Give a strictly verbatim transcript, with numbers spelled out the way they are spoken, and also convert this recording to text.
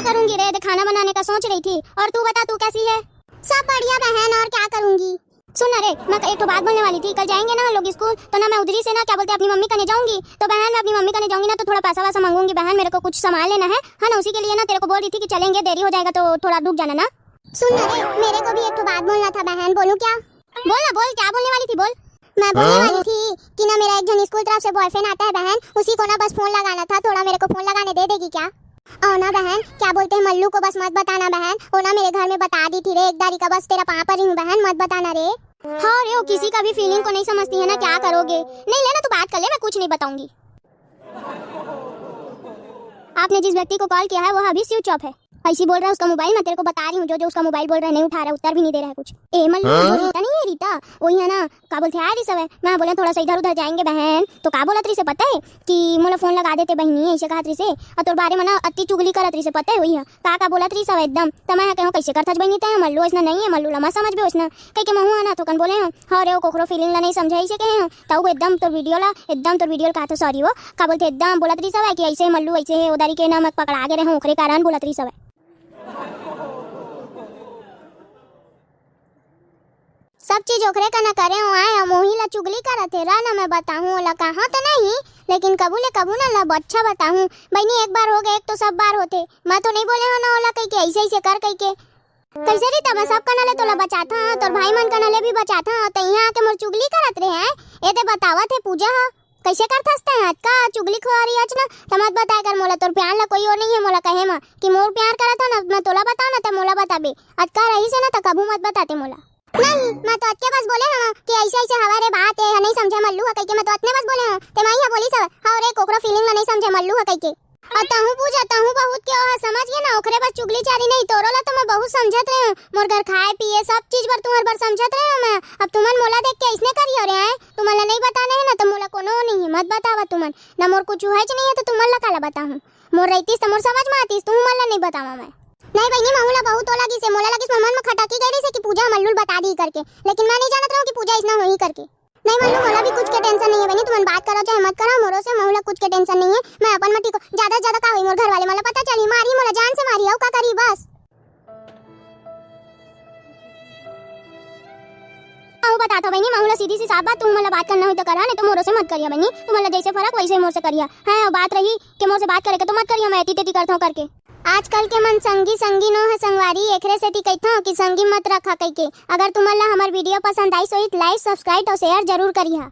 करूंगी रे, खाना बनाने का सोच रही थी। और तू बता, तू कैसी है? सब बढ़िया बहन, और क्या करूंगी? सुन ना रे, मैं एक ठो बात बोलने वाली थी। कल जाएंगे ना हम लोग स्कूल, तो ना मैं उधरी से ना, क्या बोलते हैं, अपनी मम्मी कने जाऊंगी। तो बहन, मैं अपनी मम्मी कने जाऊंगी ना, तो थोड़ा पैसा वैसा मांगूंगी बहन, मेरे को कुछ सामान लेना है, है ना, उसी के लिए ना तेरे को बोल रही थी कि चलेंगे, देरी हो जाएगा तो थोड़ा रुक जाना ना। सुन ना रे, मेरे को भी एक ठो बात बोलना था बहन, बोलूं क्या? बोल ना, बोल, क्या बोलने वाली थी, बोल। मैं बोलने हाँ? वाली थी कि ना, मेरा एक जन स्कूल तरफ से बॉयफ्रेंड आता है बहन, उसी को ना बस फोन लगाना था, थोड़ा मेरे को फोन लगाने दे देगी क्या? और ना बहन, क्या बोलते हैं, मल्लू को बस मत बताना बहन, वो ना मेरे घर में बता दी थी रे, एक दारी का बस तेरा पाँव पर रही हूँ बहन, मत बताना रे। हाँ रे, वो किसी का भी फीलिंग को नहीं समझती है ना, क्या करोगे? नहीं लेना, तू बात कर ले, मैं कुछ नहीं बताऊंगी। आपने जिस व्यक्ति को कॉल किया है, वो अभी स्विच ऑफ है। ऐसी बोल रहा है उसका मोबाइल, मैं तेरे को बता रही हूँ, जो जो उसका मोबाइल बोल रहा है, नहीं उठा रहा है, उत्तर भी नहीं दे रहा है कुछ। ए मल्लू, हाँ? जो रीता नहीं है, रीता, वही है ना, का बोलते हैं, आ रही सब है। मैं बोले, थोड़ा सा इधर उधर जाएंगे बहन, तो का बोलत रही से पता है कि मोला फोन लगा देते बहनी, ऐसे कहत रही से, और तोर बारे में ना अति चुगली करत रही से पता है, वही है। का का बोलत रही सब एकदम। त मैं कहूँ, कैसे करथस बहनी तय, मल्लू ऐसना नहीं है, मल्लू ला मत समझबे वैसना। कह के महू आना थोकन बोले हूँ, हाँ रे, वो कोकरो फीलिंग ला नहीं समझे, ऐसे कहे हूँ। तऊ एकदम तोर वीडियो ला, एकदम तोर वीडियो ला कहा तो सॉरी, वो का बोलते, एकदम बोलत रही सब है कि ऐसे मल्लू ऐसे है, उदारी के ना मैं पकड़ा गे रहे हूँ, ओकरे कारण बोलत रही सब है। सब चीज ओकरे कना करे हो आए, हम ओही ला चुगली करत हे, रह ना मैं बताहूँ ओला, कहा तो नहीं, लेकिन कभू ले कभू ना ला अच्छा बताहूँ। बहनी, एक बार हो गए, एक तो सब बार होथे। मैं तो नहीं बोले हो ना ओला कह के, ऐसे ऐसे कर कह के। कैसे रीता, मैं सब कना ले तोला बचात हूँ, तोर भाई मन कना ले भी बचात हूँ, तो यहाँ आके मोर चुगली करत रहे हैं। ए दे बतावत है पूजा ह, कैसे करथस तैं अतका चुगली खुआरी अच ना? त मत बताए कर मोला, तोर प्यार ला कोई और नहीं है मोला कहे म कि मोर प्यार करत हो ना, मैं तोला बताओ ना त मोला बताबे। अतका रही से ना त कभू मत बताते मोला। नहीं, मैं तो अतके बस बोले हूँ कि ऐसे ऐसे हवा रे बात है, नहीं समझे मल्लू ह कह के, मैं तो अतने बस बोले हूँ। ते माई ह बोली सब, हाँ रे, कोकरो फीलिंग ला नहीं समझे मल्लू ह कह के। और तहूँ पूजा, तहूँ बहुत के ओह समझ गे ना, ओकरे बर चुगली चारी नहीं, तोरो ला तो मैं बहुत समझत रहे हूँ, मोर घर खाए पिए सब चीज बर तुम्हार बर समझत रहे हूँ मैं। अब तुमन मोला देख के ऐसने करियो रे, आए तुमन ला नहीं बताना है ना तो मोला कोनो नहीं है, मत बतावा तुमन, ना मोर कुछ उहेच नहीं है तो तुमन ला काला बताहूँ, मोर रहतीस तो मोर समझ में आतीस, तुहू मन ला नहीं बतावा मैं। नहीं बहनी, महू ला बहुत ओ लगिस हे, मोला लगिस मोर मन में खटकी गई रहिस हे कि पूजा ह मल्लू ल बता दी करके, लेकिन मैं नहीं जानत रहूँ कि पूजा ऐसना होही करके। नहीं मल्लू, मोला भी कुछ के टेंशन नहीं है बहनी, तुमन बात करो चाहे मत करो, मोरो से महू ला कुछ के टेंशन नहीं है। मैं अपन में ठीक हो, ज्यादा से ज्यादा का हुई, मोर घर वाले मोला पता चली, मारी मोला, जान से मारी, अऊ का करी बस। अऊ बता तो बहनी, महू ला सीधी सी साफ बात, तुम मोला बात करना हुई तो करा, नहीं तो मोरो से मत करिया बहनी। तुमन ला जैसे फरक वैसे मोर से करिया। है, अऊ बात रही कि मोर से बात करे के तो मत करिया, मैं एती तेती करत हूँ करके। आजकल के मन संगी संगी नो है संगवारी, एकरे सेती कहिथों कि संगी मत रखा कहिके। अगर तुमन ला हमर वीडियो पसंद आइस होही त like, subscribe और share जरूर करिहा।